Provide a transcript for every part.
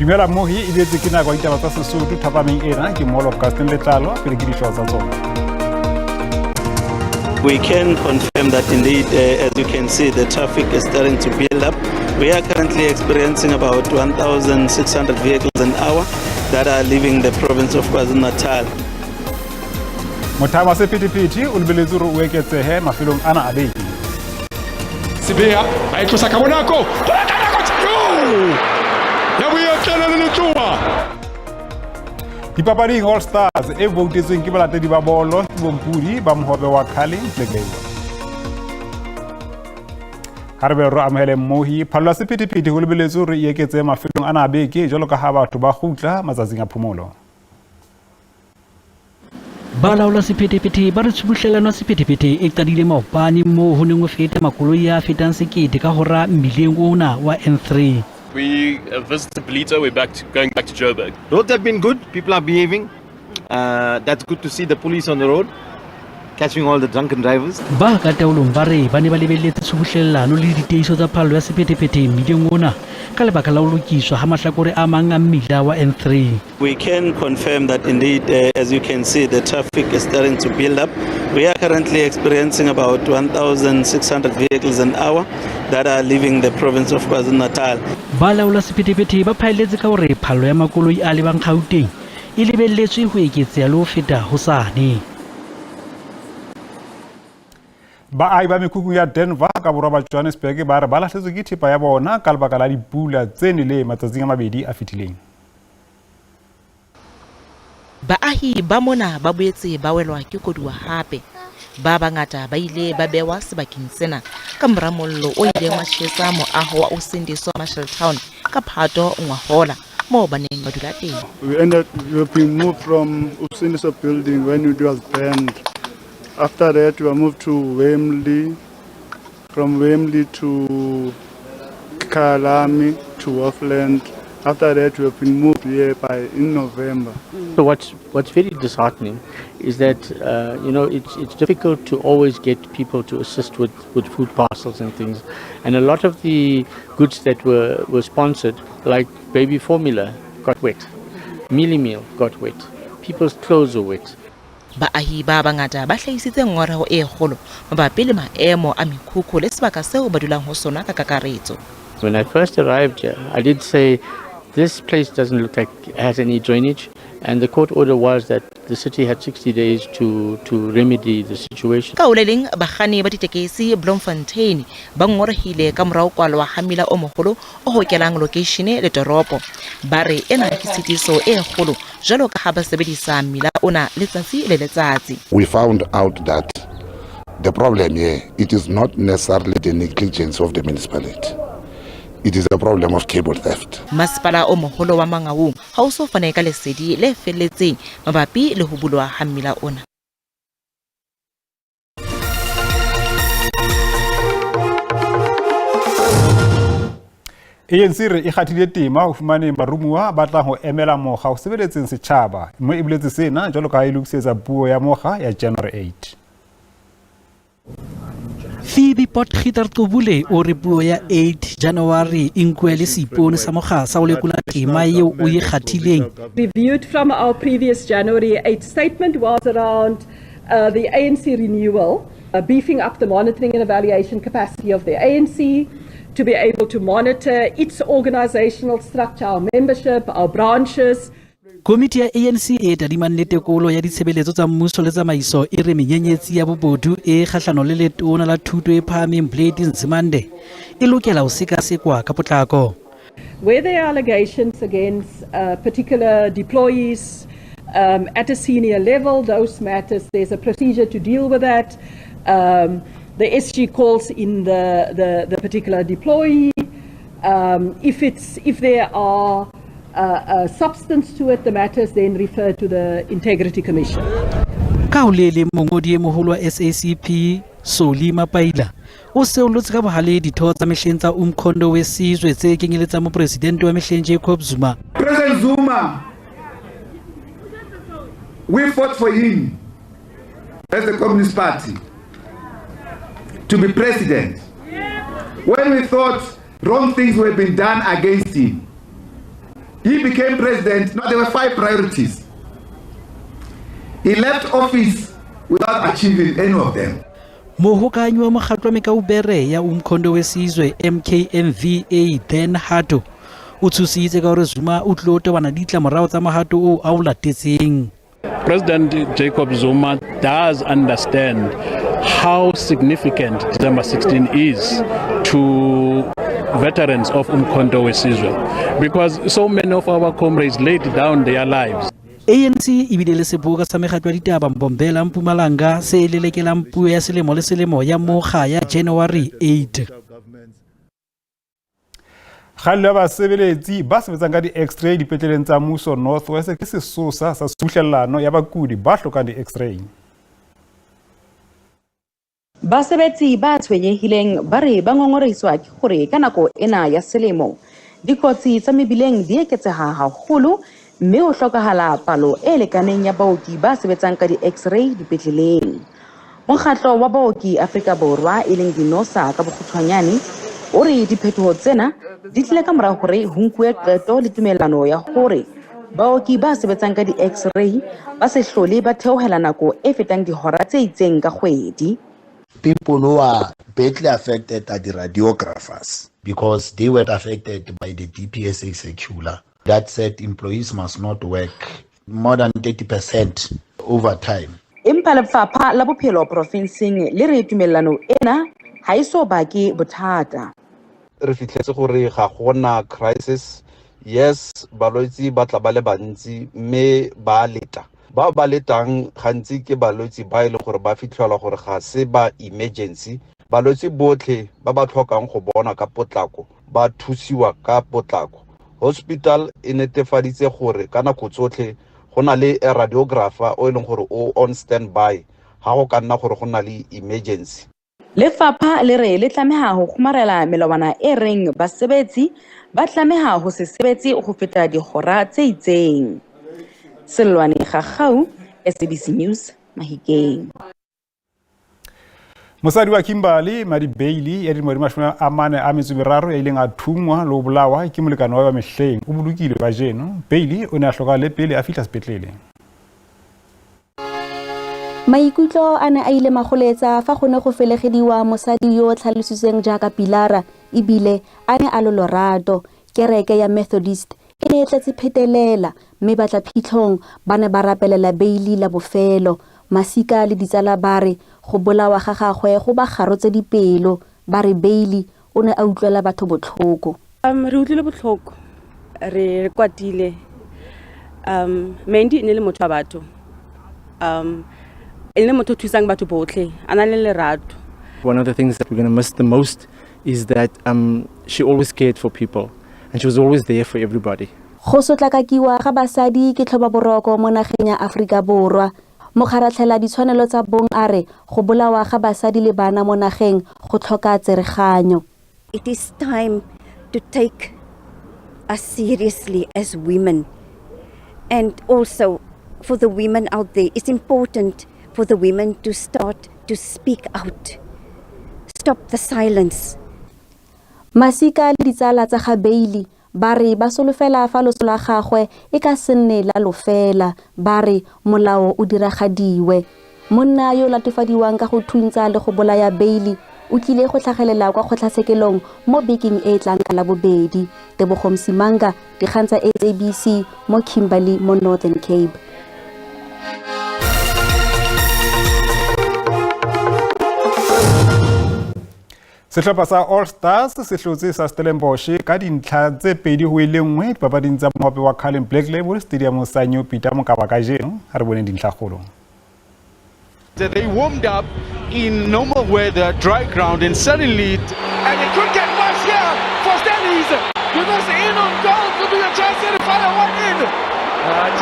Dumela mohi e betse ke nako ya ditaba tsa Sesotho thapameng ena ke Molo Casting Letlalo pele ke dihlooho tsa tsona. We can confirm that indeed, as you can see, the traffic is starting to build up. We are currently experiencing about 1,600 vehicles an hour that are leaving the province of KwaZulu-Natal. Mothamo wa sephethephethe o lebeletse hore o eketsehe mafelong ana a beke. Sibiya ba e tlosa ka bonako. Ya boitlelo le letloa. Dipapading All Stars e voutetsweng ke balatedi ba bolo ke bompudi ba mohobe wa Carling Black Label. Ha re be re amohele mmohi, phallo ya sephethephethe ho lebeletswe hore e eketse mafelong ana a beke jwalo ka ha batho ba kgutla matsatsing a phomolo. Balaola sephethephethe ba re tshubuhlellano ya sephethephethe e qadile maobane moo ho neng ho feta makoloi a fetang 1000 ka hora mmileng ona wa N3. We visited Ballito, we're going back to Joburg. Roads have been good, people are behaving. That's good to see the police on the road, catching all the drunken drivers. Ba ka taolong ba re ba ne ba lebelletse tshubuhlellano le diteiso tsa phallo ya sephethephethe mmileng ona ka lebaka la ho lokiswa ha mahlakore a mang a mmila wa N3. We can confirm that indeed, as you can see, the traffic is starting to build up. We are currently experiencing about 1,600 vehicles an hour that are leaving the province of KwaZulu-Natal. Balaola sephethephethe ba phaelletse ka hore phallo ya makoloi a lebang Gauteng e lebelletswe ho eketseha le ho feta hosane. Baahi ba mekhukhu ya Denver ka borwa ba Johannesburg ba re ba lahletswe ke thepa ya bona ka lebaka la dipula tse neleng matsatsing a mabedi a fetileng. Baahi ba mona ba boetse ba welwa ke koduwa hape. Ba bangata ba ile ba bewa sebakeng sena ka mora mollo o ileng wa tjhesa moaho wa Usindiso Marshalltown ka Phato ngwahola moo ba neng ba dula teng. We ended up being moved from Usindiso building when it was burned. After that, we were moved to Wembley, from Wembley to Kalami to Wolfland. After that, we have been moved here by in November. So what's very disheartening is that it's difficult to always get people to assist with food parcels and things, and a lot of the goods that were sponsored, like baby formula, got wet, mealie meal got wet, people's clothes were wet. Baahi ba bangata ba hlahisitse ngongoreho e kgolo mabapi le maemo a mekhukhu le sebaka seo ba dulang ho sona ka kakaretso. When I first arrived here, I did say this place doesn't look like it has any drainage, and the court order was that the city had 60 days to remedy the situation. Ka ho le leng, bakganni ba ditekesi Bloemfontein ba ngongorehile ka morao kwalwa ha mmila o moholo o hokelang lokeishene le toropo. Ba re ena ke tshitiso e kgolo jwalo ka ha ba sebedisa mmila ona letsatsi le letsatsi. We found out that the problem here, it is not necessarily the negligence of the municipality. It is a problem of cable theft. Masepala o moholo wa Mangaung ha o so fane ka lesedi le felletseng mabapi le ho bulwa ha mmila ona. ANC re e kgathile tema ho fumaneng baromuwa ba tlang ho emela mokga ho sebeletseng setjhaba, mme e boletse sena jwalo ka ha e lokisetsa puo ya mokga ya January 8. Phoebe Potgieter-Gqubule o re puo ya 8 January e nkuwe le seipone sa mokga sa ho lekola tema eo o e kgathileng. Reviewed from our previous January 8 statement was around the ANC renewal, beefing up the monitoring and evaluation capacity of the ANC to be able to monitor its organizational structure, our membership, our branches. Komiti ya ANC e tadimang le tekolo ya ditshebeletso tsa mmuso le tsamaiso e re menyenyetsi ya bobodu e kgahlano le letona la thuto e phahameng Blade Nzimande e lokela ho sekasekwa ka potlako. Where there are allegations against particular deployees at a senior level, those matters, there's a procedure to deal with that. The SG calls in the particular deployee. If there are substance to it, the matters then referred to the Integrity Commission. Ka ho le leng, mongodi e moholo wa SACP Soli Mapaila o seolotse ka bohale ditho tsa mehleng tsa Umkhonto we Sizwe tse kenyeletsang mopresidente wa mehleng Jacob Zuma. President Zuma, we fought for him as the Communist Party to be president. When we thought wrong things were being done against him, He became president. Now there were 5 priorities. He left office without achieving any of them. Mohokahanyi wa mokgatlo wa mekaubere ya Umkhonto weSizwe MKMVA Dan Hato o tshositse ka hore Zuma o tlilo tobana le ditlamorao tsa mohato oo a o latetseng. President Jacob Zuma does understand how significant December 16 is to veterans of Umkhonto weSizwe, because so many of our comrades laid down their lives. ANC e bile le seboka sa mekgatlo ya ditaba Mbombela Mpumalanga se lelekelang puo ya selemo le selemo ya mokga ya January 8. Kgaello ya basebeletsi ba sebetsang ka di-x-ray dipetleleng tsa mmuso North West ke sesosa sa tshuhlellano ya bakudi ba hlokang di-x-ray. Basebetsi ba tshwenyehileng ba re ba ngongorehiswa ke hore ka nako ena ya selemo dikotsi tsa mebileng di eketseha haholo mme ho hlokahala palo e lekaneng ya baoki ba sebetsang ka di-x-ray dipetleleng. Mokgatlo wa baoki Afrika Borwa e leng DINOSA ka bokgutshwanyane o re diphetoho tsena di tlile ka mora hore ho nkuwe qeto le tumellano ya hore baoki ba sebetsang ka di-x-ray ba se hlole ba theohela nako e fetang dihora tse itseng ka kgwedi. People who are badly affected are the radiographers because they were affected by the DPSA circular that said employees must not work more than 30% overtime. Empa lefapha la bophelo profinseng le re tumellano ena ha e so bake bothata. Re fitlhetse gore ga gona crisis. Yes, balwetsi ba tla ba le bantsi mme ba leta. Ba ba letang gantsi ke balwetsi ba e leng gore ba fitlhelwa gore ga se ba emergency. Balwetsi botlhe ba ba tlhokang go bona ka potlako ba thusiwa ka potlako. Hospital e netefaditse gore ka nako tsotlhe go na le radiographer o e leng gore o on standby ha go ka nna gore go na le emergency. Lefapha le re le tlameha ho kgomarela melawana e reng basebetsi ba tlameha ho se sebetse ho feta dihora tse itseng. Selwane Gagau, SABC News, Mahikeng. Mosadi wa Kimberley, Madi Bailey, ya dilemo di 43 ya ileng a thungwa le ho bolawa ke molekane wa mehleng o bolokilwe kajeno. Bailey o ne a hlokahale pele a fihla sepetlele. Maikutlo a ne a ile magoletsa fa go ne go felegediwa mosadi yo o tlhalositsweng jaaka Pilara ebile a ne a le lorato. Kereke ya Methodist e ne e tletse phetelela mme batla phitlhong ba ne ba rapelela Bailey la bofelo. Masika le ditsala ba re go bolawa ga gagwe go ba garotse dipelo, ba re Bailey o ne a utlwela batho botlhoko. Re utlwile botlhoko, re kwatile. Mandy e ne le motho wa batho. E le motho o thusang batho botlhe, a na le lerato. One of the things that we're going to miss the most is that she always cared for people and she was always there for everybody. Go sotlakakiwa ga basadi ke tlhobaboroko mo nageng ya Afrika Borwa. Mokgaratlhela ditshwanelo tsa bong a re go bolawa ga basadi le bana mo nageng go tlhoka tsereganyo. It is time to take us seriously as women, and also for the women out there, it's important for the women to start to speak out. Stop the silence. Masika le ditsala tsa ga Bailey ba re ba solofela fa loso la gagwe e ka se nne la lofela, ba re molao o diragadiwe. Monna yo latofadiwang ka go thuntsa le go bolaya Bailey o tlile go tlhagelela kwa kgotlatshekelong mo bekeng e e tlang ka Labobedi. Tebogo Msimanga, dikgang tsa SABC mo Kimberley mo Northern Cape. Sehlopha sa All Stars se hlotse sa Stellenbosch ka dintlha tse 2-1 dipapading tsa mohope wa Carling Black Label Stadium sa New Peter Mokaba kajeno. Ha re boneng dintlhakgolo. They warmed up in normal weather, dry ground, and suddenly, and it could get worse here for Stellies. With us in on goal, could be a chance to fire one in.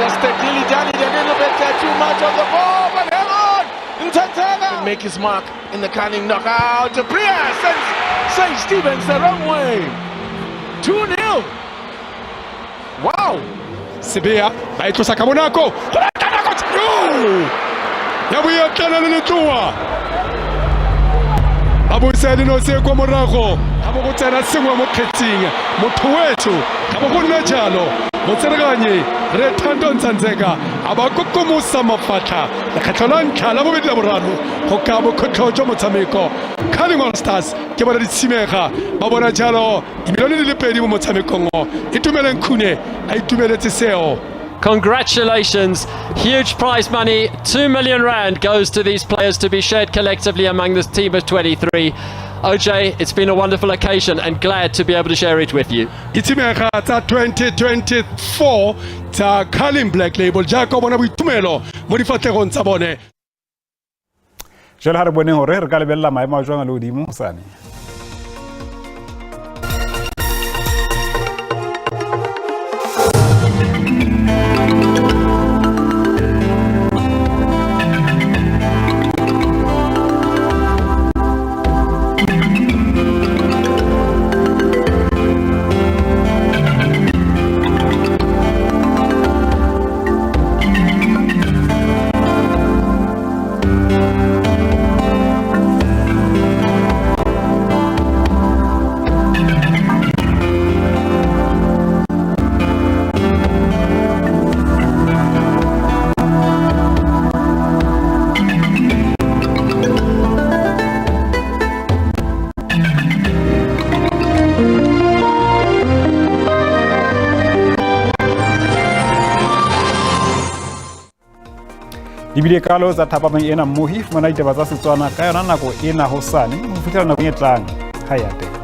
Just dilly-dallied a little bit too much on the ball, but hang on! Ntatala make his mark in the Carling knockout. Priya sends Sage Stevens the wrong way. 2-0. Wow. Sibiya ba e tlosa ka bonako. Ya boya tlana le letloa. A busa dino se kwa morago. Ga bo go tsena sengwe mo kgetsing. Motho wetho ga bo go nna jalo. Motsereganyi re Thando Ntsantseka a ba kokomosa mafatlha lekgetlho la ntlha la bobedi la boraro go ka bokhutlho jwa motshameko. Carling All Stars ke bona ditshimega ba bona jalo dimilione di le pedi mo motshamekong o. Itumeleng Khune a itumeletse seo. Congratulations. Huge prize money, 2 million rand goes to these players to be shared collectively among this team of 23. OJ, it's been a wonderful occasion and glad to be able to share it with you. Ditshimega tsa 2024 tsa Carling Black Label jaaka o bona boitumelo mo difatlhegong tsa bone. Jwale ha re boneng hore re ka lebella maemo a jwang a lehodimo hosane. Di bile kalo tsa thapameng ena mmohi, fumana ditaba tsa Setswana ka yona nako ena hosane ho fihlela nakong e tlang. Ha ya teng.